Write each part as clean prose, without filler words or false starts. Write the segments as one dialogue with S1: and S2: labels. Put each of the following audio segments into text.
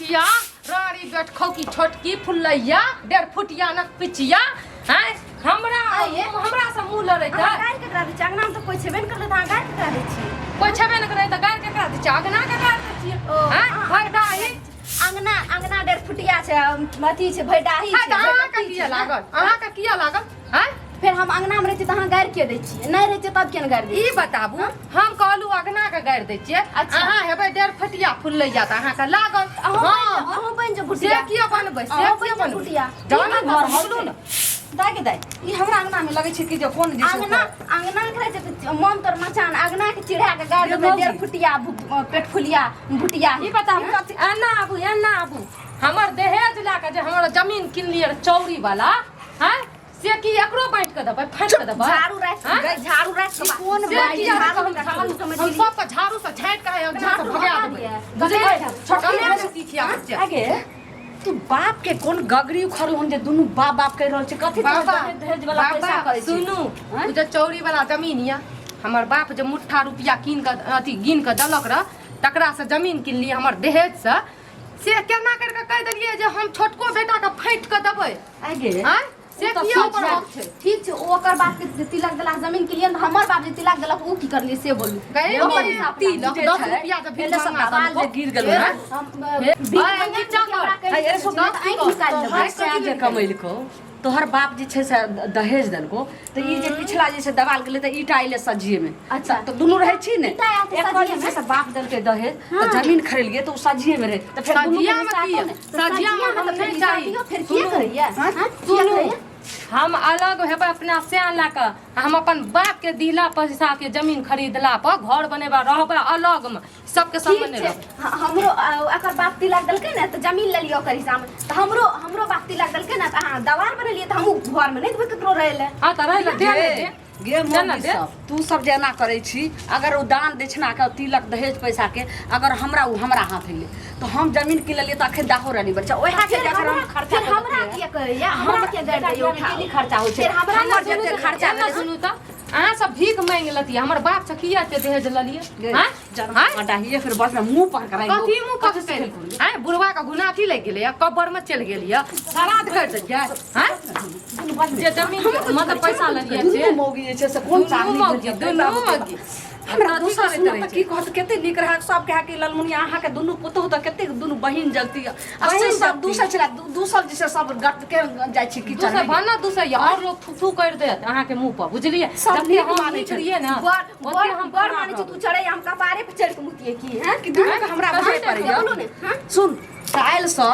S1: छिया रानी बेट खौकी छोटकी फुलैया डेढ़ फुटिया नक पिचिया हैं हमरा
S2: आइए।
S1: हमरा से मुंह लड़ैत
S2: अहाँ
S1: है
S2: गारि केकरा दै छियै? अंगना मे तऽ कोइ छेबे ने करलै तऽ अहाँ गारि केकरा दै छियै?
S1: कोइ छेबे ने करै तऽ गारि केकरा दै छियै अगना के गारि दै छियै
S2: ओ,
S1: हैं
S2: अहाँ-
S1: भगदाही
S2: अंगना अंगना डेढ़ फुटिया छै अथी छै भैडाही
S1: है
S2: छै
S1: तऽ अहाँके
S2: भैकट्टी
S1: किया
S2: छै।
S1: लागल अहाँके किया लागल हैं
S2: फेर हम अंगना मे रहै छियै तऽ अहाँ गारि किया दै छियै नहि रहै छियै तब किया ने गारि दै
S1: ई बताबू हम कहलू अगना के गारि दै छियै
S2: अच्छा।
S1: अहाँ हेबै डेढ़ फटिया फुलैया तऽ अहाँके लागल
S2: अहूँ
S1: हँ
S2: बनि- अहूँ बनि जाउ
S1: से
S2: भुटिया
S1: किया बनबै से
S2: अहूँ
S1: किया
S2: बनि जाउ
S1: बनबै
S2: भुटिया
S1: जाउ ने
S2: ई
S1: घर
S2: घर
S1: निकलू ने
S3: दाय के दाय ई हमरा अंगना में लगै छै कि जे कोन जे छै
S2: अंगना अंगना के रहै छै तऽ मोम तोर मचान अंगना के चिढ़ा के गारि देबै डेढ़ फुटिया पेट फुलिया भुटिया
S1: ई बताबू एना आबू एना आबू हमर दहेज लए कऽ जे हमर जमीन किनलियै रहए चौरी वाला हैं से की एकरो बाँटि कऽ देबै फाँटि कऽ देबै
S2: झाड़ू राखि
S1: हैं?
S2: के झाड़ू राखि के
S3: कोन
S1: से
S3: बात?
S1: किया
S2: झाड़ू
S1: हम
S2: झाड़ू
S1: झाड़ू हम सबके झाड़ू से झाँटि कऽ अंगना से भगा देबै बुझलियै
S3: छोटकी
S1: कमे से सीखिया बच्चा
S3: आगे तू बाप के कोन गगरी उखड़ल हन जे दुनू बाप बाप कहि रहल छै कथी तोहर
S1: बाबा
S3: दहेज दहेज वाला पैसा
S1: बाबा
S3: करै छी
S1: सुनू
S3: हैं?
S1: ओ जे चौरी वाला जमीन यऽ हमर बाप जे मुट्ठा रुपया कीन कऽ अथी गिन कऽ देलक रह तकरा से जमीन किनलियै हमर दहेज से से केना करि कऽ कहि देलियै जे हम छोटको बेटाके फाँटि कऽ देबै
S3: आगे
S1: आँय से
S3: ओ तऽ
S1: किया
S3: सच
S1: ओकर हक छै
S2: ठीक छै ओ ओकर बाप के तिलक देलक जमीन के लिए हमर बाप जे तिलक देलक ओ की करलियै से बोलू
S1: गए
S2: ओकर
S1: में
S2: हिसाब
S1: तिलक
S3: जे
S1: दस
S3: छै,
S1: रुपया के भीख
S3: एले सब
S1: मंगा
S3: बाल जे
S1: देलको।
S3: गिर गेलो हन।
S2: हम
S1: हे,
S2: भीख
S1: आय,
S2: मंगा
S1: नीचा
S2: के हमरा
S1: कर।
S2: कहै
S3: हे,
S2: छै,
S3: सुन,
S2: तऽ आँखि निकालि देबै
S3: तोहर सैं जे कमेलको तोहर बाप जे छै से दहेज देलको तऽ ई जे पिछला जे छै देवाल गेलै तऽ ईटा अयलै सझिए में
S2: अच्छा।
S3: तऽ दुनू रहै छी ने
S2: ईटा आयल तऽ
S3: एकर जे
S2: सझिए
S3: छै से बाप देलकै दहेज तऽ जमीन खरीदलियै तऽ ओ सझिए में रहै तऽ फेर दुनू
S1: सझिया में
S2: की
S1: की सझिया में हम
S2: तऽ फेर
S1: नहि चाही
S2: दियौ फेर किए
S1: सुनू,
S2: करैया हाँ? किए
S1: सुनू
S2: करैया?
S1: हम अलग हेबै अपना सैन लए कऽ आ हम अपन बाप के दिला पैसा के जमीन खरीदला पर घर बनेबा रहबै अलग में सबके
S2: ठीक
S1: सामने
S2: छै
S1: रहबै
S2: हमरो एकर बाप तिलक देलकै ने तऽ जमीन लेलियै ओकर हिसाबमे तऽ हमरो हमरो बाप तिलक देलकै ने तऽ अहाँ दवार बनेलियै तऽ हमहूँ घरमे नहि देबै ककरो रहै लए
S1: हाँ तऽ रहै लए दे ने दे
S3: गे
S1: दे ने
S3: मौगी
S1: दे
S3: सब तू सब जे एना करै छी अगर ओ दान दक्षिणा के तिलक दहेज पैसा के अगर हमरा ओ हमरा हाथ अइलै तऽ हम जमीन कीन लेलियै तऽ अखन दाहो रहली बच्चा ओएह के
S2: फेर
S3: अगर हम
S2: हमरा
S3: खर्चा
S2: फेर हमरा किया कहैया हमरा किया गारि दैया उठा
S3: केली खर्चा होइ छै
S2: फेर हमरा
S3: हमर
S2: सुनू
S3: जते
S2: तऽ-
S3: खर्चा
S1: एना
S3: भेलै
S1: सुनू तऽ अहाँ सब भीख मांगि लतियै हमर बाप से किया एते दहेज लेलियै आँय
S3: जन्म
S1: आँय?
S3: डाहिए फिर बस में मुंह पर कराई
S1: कथी मुँह पकतै आँय बुढ़वा के घुनाथी लागि गेलै कब्बर में चलि गेलियै श्राद्ध कर देलियै आँय जे जमीन के मतलब पैसा लेलियै से
S3: दुनू मौगी जे छै से कोन
S1: दुनू
S3: चाहनी
S1: मौगी,
S3: भेल
S1: दुनू मौगी।
S3: हमरा
S1: अथी
S3: दोसर
S1: करैत
S3: सुनत
S1: रहै
S3: तऽ की कहत कते नीक रहै सब कहे कि ललमुनिया अहाँके दुनू पुतोहु तऽ कते दुनू बहिन जगती आ से
S1: बहिन
S3: सब
S1: जगती।
S3: दूसर छला दूसर जे छै सब गट के जाइ छी
S1: दूसर
S3: किचन में
S1: भने दूसर और लोग थू थू कर देत अहाँके मुँह पर बुझलियै
S3: सब
S1: जते
S3: नीक
S1: हम
S3: मानै
S1: नीक
S3: छै।
S1: रहियै ने
S2: बड़
S1: ओते
S2: बड़
S1: हम
S2: बड़
S1: खराब
S2: मानै छै
S1: रहबै।
S2: तू चढ़ै हम कपारे पर चढ़ि कऽ मुतियै की हैं
S3: कि दुनू के हमरा
S1: कथी
S3: भाय
S1: ने
S3: पड़ैया
S2: बोलू ने हाँ
S3: सुन काल्हिसँ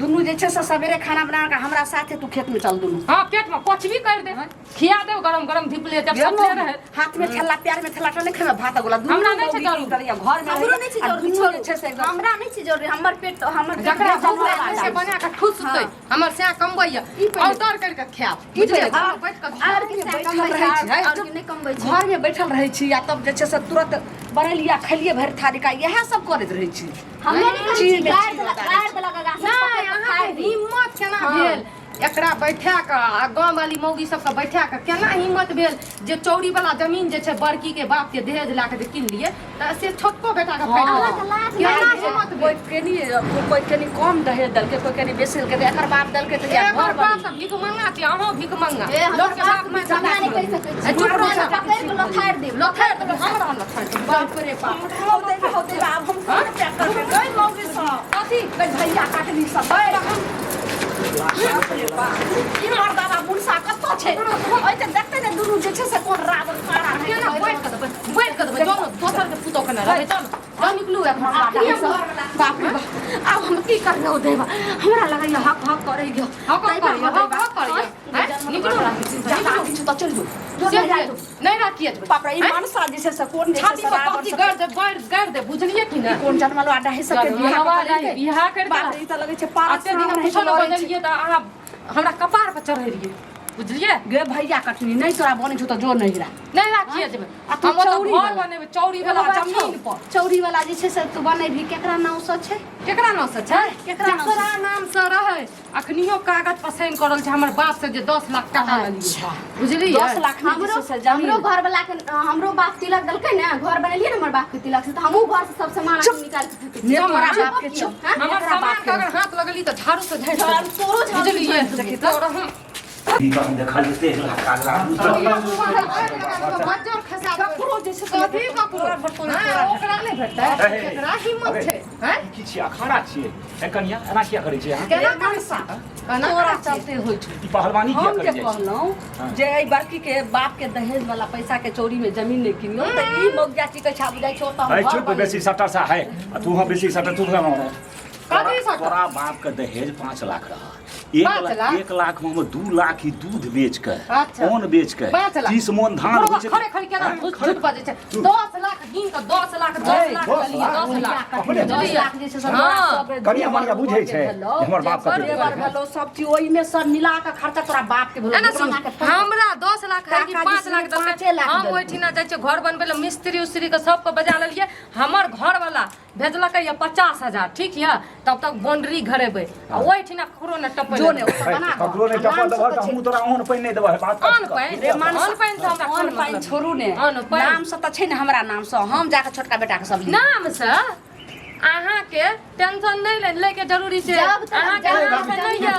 S3: दुनू जे छै से सवेरे खाना बना कऽ हमरा साथे तू खेतमे चल दुनू
S1: हाँ पेट में कुछ भी कर दे खिया दे गरम गरम धिपले जब सटले रहे
S3: हाथ में ठेला प्यार में ठेला नहीं खेबै भात गोला दुनू
S1: हमरा नहि छै
S3: मौगी
S1: जरूरी।
S3: की करैया घर में
S2: हमरो नहि छै
S3: आ
S2: जरूरी
S3: दुनू जे छै से
S2: छोड़ू
S3: एकदम
S2: हमरा नहि छै जरूरी हमर पेट हमर पेट
S1: जकरा
S2: भूख
S1: भूख
S2: लागल
S1: लागल से
S2: छै।
S1: बना के ठुसतै हमर सैं कमबैया
S3: ई पहिले-
S1: ऑर्डर कर के खायब
S3: ई
S1: बुझलियै
S3: पहिले-
S1: घर बैठ के खायब
S2: आओर के सैं
S3: बैठल
S2: कमबै
S3: रहै
S2: छै
S3: छी,
S2: आओर के नहि कमबै छै
S3: घर में बैठल रहै छी आ तब जे छै से तुरंत बनेलियै खलियै भरि थारी का इएह सब करैत रहै छी
S2: हमे नहि करै छी
S3: चीज में
S2: गारि
S3: चीज
S2: देलक
S3: बता दै
S2: गारि देलक आगाँ से
S1: नहि
S2: पकड़ि कऽ
S1: अहाँके
S2: खाइ दी।
S1: हिम्मत केना
S2: हाँ।
S1: भेल एकरा बैठा कऽ आ गाँव वाली मौगी सबके बैठा कऽ केना हिम्मत भेल जे चौरी वाला जमीन जे छै बड़की के बाप के दहेज लए कऽ जे किनलियै तऽ से छोटको बेटा के फाटि
S2: अहाँके लाज
S1: केना
S2: लागै छै।
S1: हिम्मत भेल
S3: कोइ कनि कोइ कनि कम दहेज देलकै कोइ कनि बेसी देलकै तऽ एकर बाप देलकै तऽ
S1: एकर
S3: घर
S1: बाप तऽ भीख मंगा छै अहूँ भीख मंगा
S2: ए, हमर
S1: लोक के
S2: बाप
S1: बाप माय
S2: हमरा नहि कहि सकै छी।
S1: चुप रह ना।
S2: पकड़ि कऽ लथारि देब
S1: लथारि देबै हमरा लथारि देबै
S3: बाप रे बाप हौ देबा हौ देबा आब हम कोन प्यार करबै गई मौगी सब
S1: कथी
S3: गई भैया काटनी सब गई बाप रे बाप ई मर्दाबा मुनसा कतऽ छै ओइ तऽ देखते ने दुनू जे छै से कोन रावण पारा है
S1: केना बैठ कऽ देबै बैठ कऽ देबै जाउ ने दोसर के पुतोह केना रहबै जाउ ने जाउ निकलू एखन
S3: बाप रे बाप आब हम की करबै ओ देबा हमरा लगैया हक हक करै गयो
S1: हक हक करैया, हक हक करैया। आँय, निकलू ने
S3: जादा किछु तऽ चलि जो जो
S1: से
S3: नहि राखू
S1: नहि राखिए जेबै
S3: बाप रे ई मनसा जे छै से कोन जे छै
S1: छाती
S3: से
S1: पर
S3: रावण
S1: कथी
S3: सब
S1: गाड़ि दे गाड़ि गाड़ि दे बुझलियै कि नहि
S3: कोन जनमलवा डाही सबके बियाह
S1: जनमलवा
S3: कऽ
S1: डाही
S3: देलकै।
S1: बियाह करि
S3: बाप रे ई तऽ लगै छै पारस
S1: अते दिन
S3: साँप
S1: कुछो
S3: रहै
S1: नहि
S3: छै।
S1: बजलियै तऽ अहाँ हमरा कपार पर चढ़ेलियै बुझलियै
S3: गे भैया कटनी नहि तोरा बनै छौ तऽ जो नहिरा
S1: नहि राखिए जेबै
S3: आ तू
S1: हम ओतऽ
S3: चौरी
S1: घर
S3: वाला।
S1: बनेबै चौरी वाला
S3: एगो बात छौ,
S1: जमीन पर
S3: चौरी वाला जे छै से तू बनेबही केकरा नाम से छै
S1: केकरा नाम से छै
S3: केकरा नाम से?
S1: केकरा नाम से रहै अखनियो कागज पर साइन करल छै हमर बाप से जे 10 लाख टाका लेलियै
S3: अच्छा।
S1: बुझलियै
S3: 10 लाख में जे
S2: हमरो
S3: छै से जमीन
S2: हमरो घर वाला के हमरो बाप तिलक देलकै ने घर बनेलियै ने हमर बाप के तिलक से तऽ हमहूँ घर से सब सामान
S3: चुप।
S2: निकाल के फेंक
S3: ने तोरा
S2: चुप
S3: बाप के
S2: कियो,
S3: चुप
S2: हाँ?
S3: ने
S1: हमर
S3: तोरा
S1: सामान
S3: बाप
S1: के अगर हाथ लगली तऽ झाड़ू से झाड़ि
S2: झाड़ू, तोरो झाड़ू से
S1: बुझलियै
S2: झाड़ि देबै।
S1: तोरो हम
S4: ई तऽ हम देखलियै तेज लाख
S1: बज्जर खसा देबै।
S3: ककरो जे छै से
S1: कथी ककरो?
S3: तोरा भरतौ ने
S1: हाँ,
S3: तोरा।
S1: ओकरा नहि भेटतै केकरा हिम्मत छै हैं
S4: की छियै अखाड़ा छियै हे कनिया एना किया करै छियै अहाँ
S1: केना
S3: रे मनसा,
S1: केना
S3: तोरा
S1: करै छियै?
S3: चलते होइ छौ
S4: ई पहलवानी किया
S3: हम
S4: करै
S3: जे
S4: जाइ छियै
S3: कहलहुँ जे एहि बड़की के बाप के दहेज वाला पैसा के चोरी में जमीन नहि किनियौ तऽ ई मौगिया की कहै छै आब जाइ छौ तऽ हम
S4: है
S3: घर
S4: चुप
S3: बनेबै।
S4: बेसी सटर सा है आ तू हाँ बेसी सटर तू
S1: कथी सटर?
S4: तोरा बाप के दहेज 5 लाख रहा एक
S1: 5
S4: लाख
S1: लाख?
S4: 1 लाख में हम 2 लाख ही दूध बेच के
S1: अच्छा।
S4: ओन बेच के
S1: 5 लाख।
S4: 30 मोन धान
S1: बरोबर
S4: होइ छै
S1: खड़े खड़े केना
S4: हैं?
S1: झूठ
S4: खड़े-
S1: झूठ बजै छै 10 लाख गिन कऽ 10 लाख 10 लाख
S4: दस
S1: देलियै
S4: लाख?
S1: 10 लाख
S4: अपने
S3: 10 लाख जे छै से
S1: हाँ।
S3: तोरा सब
S4: कनिया मनिया बुझै छै
S3: भेलौ,
S4: जे हमर बाप कते
S3: जेवर
S4: देलकै।
S3: भेलौ सब चीज ओहिमे सब मिला कऽ खर्चा तोरा बाप के भेलौ
S1: एना सुन
S3: पुराना के
S1: हमरा 10 लाख है कि
S3: काका
S1: 5
S3: जी
S1: लाख
S3: से पाँचे
S1: देलकै
S3: लाख
S1: हम
S3: देलकै।
S1: ओहिठिना जाइ छियै घर बनबै लए मिस्त्री उस्त्री के सबके बजा लेलियै हमर घर वाला भेजलकै यऽ 50,000 ठीक यऽ तब तक बाउंड्री घरेबै आ ओहिठिना ककरो ने टपै
S3: जो ने
S1: लए
S3: ओतऽ बना
S4: है, ककरो नहि टपऽ देबह तऽ हमहूँ तोरा ओहन पानि नहि देबह है, बात
S1: अन्न
S4: कर
S1: पानि
S3: रे मानस-
S1: अन्न पानि से हमरा कोन
S3: अन्न पानि
S1: मतलब?
S3: छोड़ू ने
S1: अन्न पानि।
S3: नाम से तऽ छै ने हमरा नाम से हम जाके छोटका बेटा के सब लिख
S1: नाम से अहाँके टेंशन नहि ले लैके जरूरी छै
S2: जब तक
S1: अहाँके
S2: जब
S1: नाम से
S2: तक
S1: नहि यऽ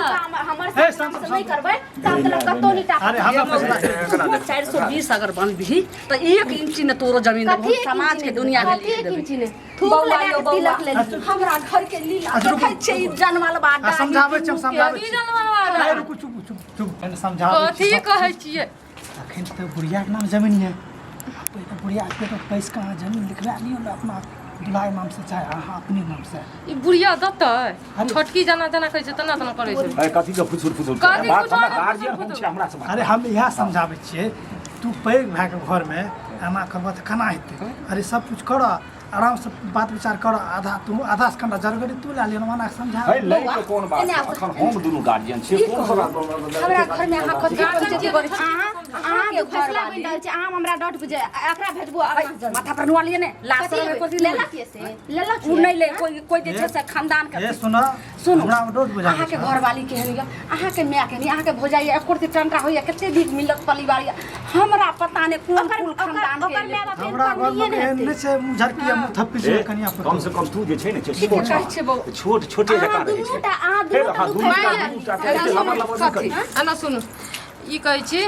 S2: हमर
S5: ए,
S2: से नाम से नहि करबै तब तक कतौ नहि टाप
S5: अरे हमरा पैसा
S3: देब। 420 अगर बनबही तऽ 1 इंची ने तोरो जमीन देबहो
S2: कथी एक
S3: समाज
S2: इंची
S3: के
S2: ने?
S3: दुनिया के
S2: कथी
S3: लिख
S2: एक
S3: देबै।
S2: इंची ने? थूक
S3: बौआ
S2: लगा
S3: यौ
S2: के
S3: बौआ,
S2: तिलक लेली।
S3: हमरा घर के लीला
S5: अच्छा, रुकू,
S3: देखै छियै ई जनमल बा
S5: आ, समझाबै छी हम समझाबै
S1: की
S5: छी
S1: जानवर
S5: अरे रुकू चुप चुप चुप पहिने समझाबै
S1: कथी
S5: छी
S1: कहै छियै
S5: अखन तऽ बुढ़ियाके नाम जमीन यऽ पहिने बुढ़ियाके पेटमे पैसि कऽ अहाँ जमीन लिखबा लियौ ने अपना दुलार नामसँ चाहे अहाँ अपने नामसँ
S1: ई बुढ़िया देतै
S5: अरे।
S1: छोटकी जना जना कहै छै तेना तेना करै छै
S4: है कथी के फुसुर फुसुर
S1: कथी
S4: बात
S1: कुछो
S4: हमरा
S1: नहि
S4: गार्जियन
S1: फुसुर
S4: हम
S1: फुसुर।
S4: छी हमरा से बात
S5: अरे हम इएह समझाबै छियै तू पैघ भए कऽ घरमे एना करबह तऽ केना हेतै अरे सब कुछ करऽ आरामसँ बात विचार कर आधा तू आधा से कनिटा जरगरी तू लए लिअ मना समझा
S4: है लै के कोन बात
S3: एने
S4: छै?
S3: आउ।
S4: अखन हम दुनू गार्जियन छियै
S3: की
S4: कोन
S3: कहू?
S4: सब
S3: हमरा घर में अहाँ कथी
S1: गार्जियन
S3: पंचायती करै छी
S2: अहाँ
S3: अहाँके
S2: अहाँके फैसला
S3: घरवाली।
S2: बनि रहल छै अहाँ हमरा डॉट बुझे एकरा भेजबो अहाँ
S3: माथा पर नुआ लिए ने लाश
S2: कथी
S3: में
S2: लेबै?
S3: कोई
S2: लेलक ये से लेलक
S3: उ
S2: ये?
S3: नहीं ले कोई कोई जे छै से खानदान के
S5: ए सुन
S3: सुनू
S5: हमरा डोट बुझा
S3: अहाँके घरवाली केहन यऽ अहाँके माय केहन यऽ अहाँके भौजाइ यऽ एको रत्ती टंटा होइए कते नीक मिलत परिवार यऽ हमरा पता नहि कोन
S2: ओकर
S3: कुल
S2: ओकर
S3: खानदान
S2: ओकर
S3: के
S2: माय बाप
S5: हमरा
S2: एहन
S5: घरमे
S2: कम नहिये ने
S5: एहन
S2: हेतै
S5: नहि छै मुँह झरकी मुँह थप्पी छै कनिया
S4: कम
S5: पर
S4: से कम तू जे छै ने
S3: ठीके
S4: छोट
S3: कहै छियै बौआ।
S4: छोट छोटे
S2: अहाँ
S4: जकाँ रहै छै
S2: दुनूटा अहाँ
S4: फेर
S2: दुनूटा
S4: अहाँ
S2: दुनू
S4: दुनूटा
S2: फैसला
S4: दुनूटा
S2: करी।
S4: एते लबर लबर नहि करी
S1: एना सुनू ई कहै छी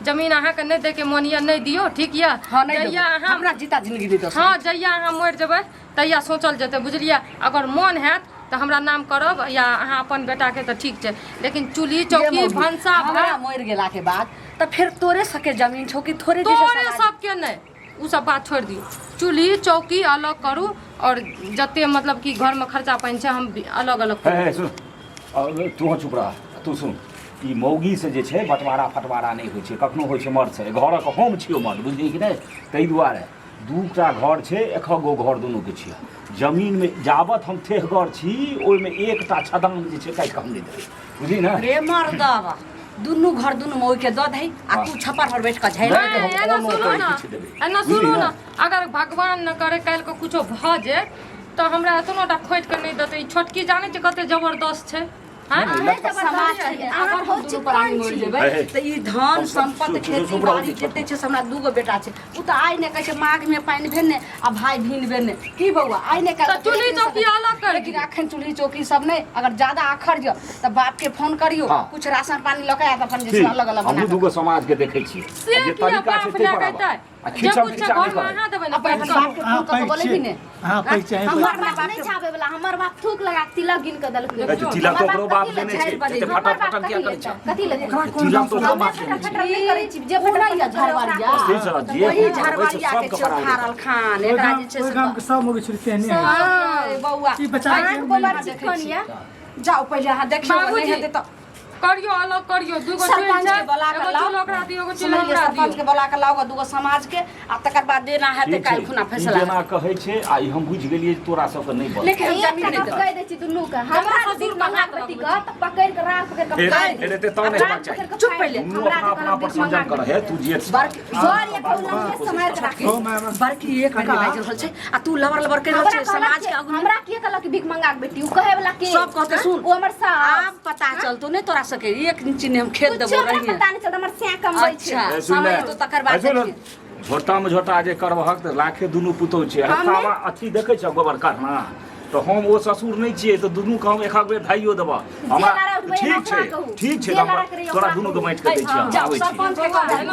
S1: जमीन अहाँके नहि दैके मोन यऽ नहि दियौ ठीक यऽ
S3: हँ नहि
S1: जहिया
S3: देबो।
S1: अहाँ
S3: हमरा जीता जिंदगी नहि दऽ
S1: हँ जहिया अहाँ मरि जेबै तहिया सोचल जेतै बुझलियै अगर मोन हैत तऽ हमरा नाम करब या अहाँ अपन बेटाके तऽ ठीक छै लेकिन चूल्ही चौकी
S3: ये मौगी,
S1: भनसा
S3: हमरा
S1: भात
S3: मरि गेला के बाद तऽ फेर तोरे सबके जमीन छौ कि थोड़े जे छै
S1: तोरे
S3: समाज-
S1: सबके नहि ओ सब बात छोड़ि दियौ चूल्ही चौकी अलग करू आओर जते मतलब कि घरमे खर्चा पानि छै हम अलग अलग
S4: हे हे सुन और तू चुप रह तू सुन ई मौगी से जे छै बँटवारा फटवारा नहि होइ छै कखनो होइ छै मर्द से घरक हम छियौ मर्द बुझलियै कि नहि ताहि दुआरे दूटा घर छै एकहक गो घर दुनूके छियै जमीनमे जाबत हम थेहगर छी ओहिमे एकटा छदाम जे छै काटि कऽ हम नहि देबै बुझली ने
S3: रे मर्दबा दुनू घर दुनू मौगी के दऽ दही आ तू छप्पर पर बैठ कऽ झेल
S4: नहि, हम
S1: एना
S4: कोनो
S1: सुनू
S4: तोरे
S1: ने
S4: किछु देबै।
S1: एना
S4: बुझली
S1: सुनू
S4: ने?
S1: ने अगर भगवान न करे काल्हि के कुछो भऽ जाय तऽ हमरा एतनो टा खोटि कऽ नहि देतै ई छोटकी जानै छै कते जबरदस्त छै आँय?
S4: नहि,
S2: अहाँ जबरदस्त
S3: समाज
S2: छियै,
S3: छै
S2: अहाँ
S3: अगर हम
S2: बहुत
S3: दुनू
S2: चिकन
S3: प्राणी मरि
S2: छी।
S3: जेबै
S4: हे, हे।
S3: तऽ ई धन सम्पत्ति
S4: चुप, चुप,
S3: खेती
S4: चुप रहू,
S3: बाड़ी
S4: चुप।
S3: जते छै से हमरा दूगो बेटा छै ओ तऽ आइ नहि कहै छै माघ मे पानि भेल ने आ भाय भिन भेल ने की बौआ आइ नहि
S1: तऽ चूल्ही चौकी अलग कर
S3: लेकिन अखन चूल्ही चौकी सब नहि अगर ज्यादा आखर यऽ तऽ बाप के फोन करियौ
S4: हाँ।
S3: कुछ राशन पानी लऽ के आयत अपन जे छै
S4: ठीक
S3: अलग अलग बना
S4: हमहूँ
S3: कऽ
S4: दूगो समाज के देखै छियै
S1: से
S4: आ जे
S1: किया
S4: तरीका
S1: बाप
S4: छै ताहि
S1: लए
S4: पर
S1: कऽ
S4: आबऽ।
S1: एतै?
S4: आ
S1: जे
S4: खींचम
S1: कुछ छै
S4: खींचा नहि
S1: घरमे
S4: करै
S1: अहाँ देबै ने
S3: अपन
S1: पैसा
S3: बाप के फोन
S5: अहाँ
S3: कऽ के
S5: पैघ
S3: बोलेबी
S5: छियै
S3: ने
S5: अहाँ पैघ छियै अहीं
S2: हमर
S5: पैघ
S2: बाप नहि छापे वाला हमर बाप थूक लगा के तिलक गिन के देलकै
S4: कहै छै, तिलक
S2: हमर
S4: तऽ ओकरो बाप
S2: कथी
S4: देने
S2: ले
S4: छै
S2: झाड़ि बजै
S4: एते
S2: हमर
S4: फटर
S2: बाप
S4: फटर
S2: कथी
S4: किया
S2: ले
S4: करै छै
S2: कथी ले
S5: ओकरा कोन
S4: तिलक तऽ ओकरो
S2: हमे
S4: बाप देने
S2: फटर
S4: छै
S2: फटर नहि करै छी जे
S3: ओ
S2: फटर
S3: नहि यऽ
S2: फटर करे ओकरा
S3: झड़बरिया
S4: से सर जे
S3: वही
S4: होइ छै
S3: झड़बरिया के
S4: सबके
S3: छै
S4: बराबर
S3: उखाड़ल खान
S5: ओहि
S3: एकरा
S5: गाम
S3: जे छै
S5: ओहि
S3: से
S5: गामके सब मौगी छुरी तेहने होइ छै
S3: अरे बौआ
S5: ई बेचारा
S3: अहाँके
S5: के
S3: बौआ
S2: देखै
S3: चिकन
S2: छियै।
S3: यऽ जाउ पहिले अहाँ देखियौ
S1: बाबूजी।
S3: नहि हेतै तऽ
S1: करियो अलग करियो दूगो चूल्ह
S3: सरपंच
S1: छै
S3: के बोला के
S1: एगो
S3: लाओ।
S1: चूल्ह ओकरा दियो एगो चूल्ह
S3: सुनलियै
S1: हमरा
S3: सरपंच
S1: दियो
S3: के बोला के लाओ ग दूगो समाज के आ तकर बाद देना हेतै
S4: ठीक छै
S3: काल्हि खुना
S4: ई
S3: फैसला
S4: जेना कहै छै आ ई हम बुझि गेलियै जे तोरा सबके नहि बनतै
S3: लेकिन हम जमीन
S2: एकटा
S3: नहि
S2: गप
S3: देबै
S2: कहि दै छी दुनू के हमरा जे
S3: ससुर
S2: भीख मंगा
S3: के
S2: बेटी के तऽ पकड़ि के राख पकड़ि के
S4: हे
S2: फाड़ि
S4: रे,
S2: दे
S4: रे, तब नहि
S2: राख
S4: हेबाक चाही।
S2: पकड़ि के
S3: चुप
S2: फाड़ि
S3: पहिले।
S2: दे।
S4: दुनू
S2: हमरा
S4: अपना
S2: जे
S4: अपना
S2: कहलक
S4: पर
S2: भीख मंगा
S4: संयम कर हे तू जेठ
S2: सर एक नम्बर सम्हारि के राखी
S3: बड़की एक बेर बाजि रहल छै आ तू लबर लबर कहि रहल
S2: हमरा
S3: छै
S2: कहलक
S3: समाज के
S2: कि-
S3: आगू मे।
S2: हमरा के कहलक कि भीख मंगा के बेटी उ कहे वाला के
S3: सब कहते सुन
S2: ओ हमर सास
S3: आब पता चलतो नहि तोरा सके एक इंच ने हम खेत
S2: कुछो
S3: देबो
S2: हमरा
S3: रहिए
S2: पता नहीं चलता हमर सैं कमबै छै
S3: अच्छा
S4: ए, सुन ले।
S3: समय तो तकर बाद
S4: ए, सुन ले।
S3: देखिए।
S4: झोटा में झोटा जे करबहक तऽ लाखे दुनू पुतहु छै
S2: हमे?
S4: हतावा अथी देखै छ गोबर करना तऽ हम ओ ससुर नहि छियै तऽ दुनू के हम एकहक बेर धाइयो देबह
S2: जे लड़ाइ उठबै
S4: ठीक
S2: ओकरा
S4: छै
S2: कहू।
S4: ठीक छै
S2: जे
S4: तऽ
S2: लड़ाइ करैए
S4: तोरा
S2: ओकरा
S4: दुनू के
S2: कहू।
S4: बाँटि कऽ दै छियै हम
S3: जाओ
S4: आबै छी
S3: सरपंच के कहबै।